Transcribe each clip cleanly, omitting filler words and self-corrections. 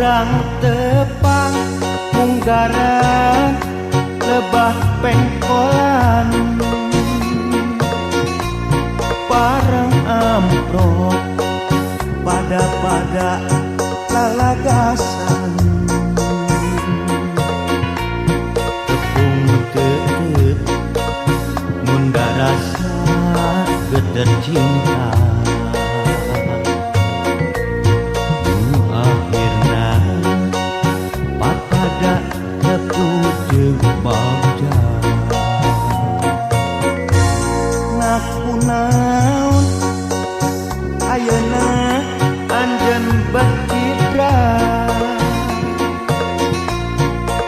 Urang tepang munggaran lebah pengkolan parang amprok pada-pada lalagasan tepung tetep munda rasa geter cinta. Ayeuna anjeun bercitra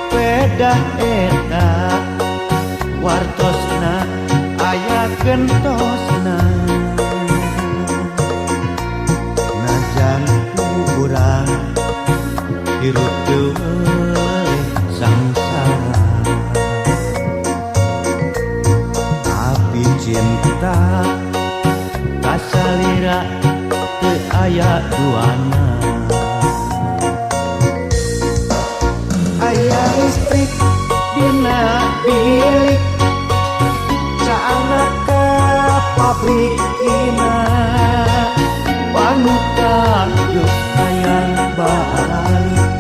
pedah eta wartosna aya gentosna najan urang hirup teu sangsara tapi cinta kasalira teu aya duana. Aya listrik dina bilik caangna ka pabrik ina panutan geus hayang balik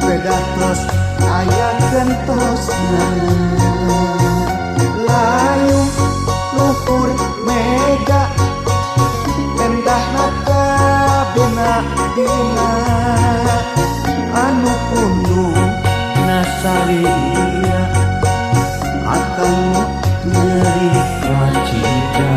beda tos aya gentosna layung luhur mega endahna kabina dina anu pundung nasalira akang nyeri kacida.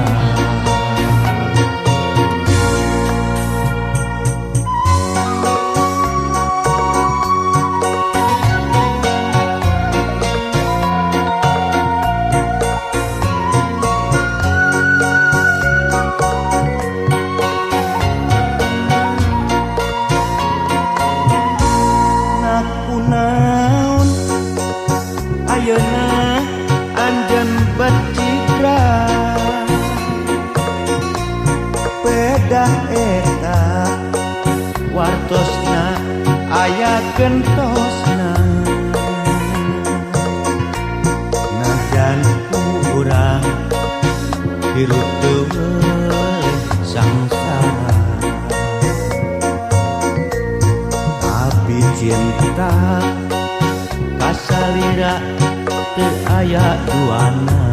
Ayeuna anjeun bercitra pedah eta wartosna aya gentosna najan urang hirup teu sangsara tapi cinta kasalira teu aya duana.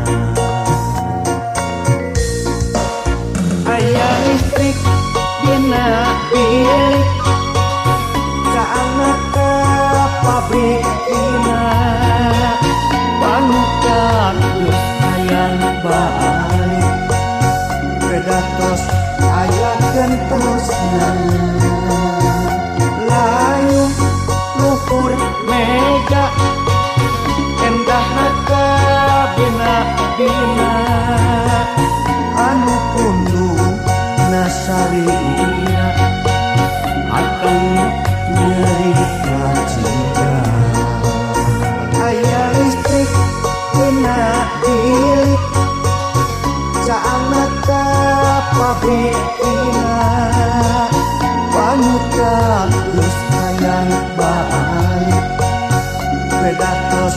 Aya listrik dina bilik caangna ka pabrik ina panutan geus hayang balik beda tos aya gentosna layung luhur mega endahna kabina dina anu pundung nasalira akang nyeri kacida. Aya listrik dina bilik caangna ka pabrik ina panutan geus hayang balik beda tos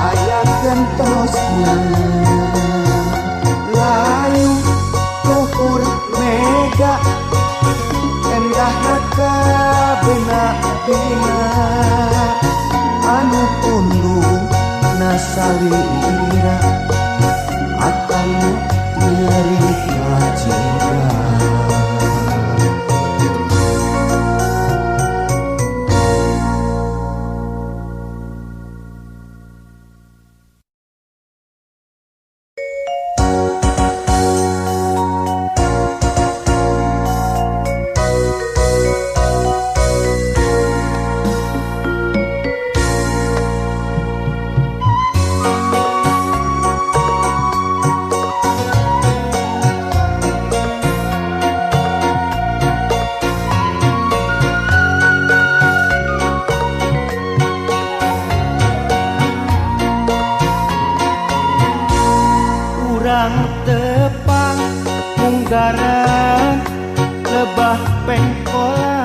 aya gentosna layung luhur mega endahna kabina dina anu pundung nasalira akang nyeri kacida. Urang tepang munggaran lebah pengkolan.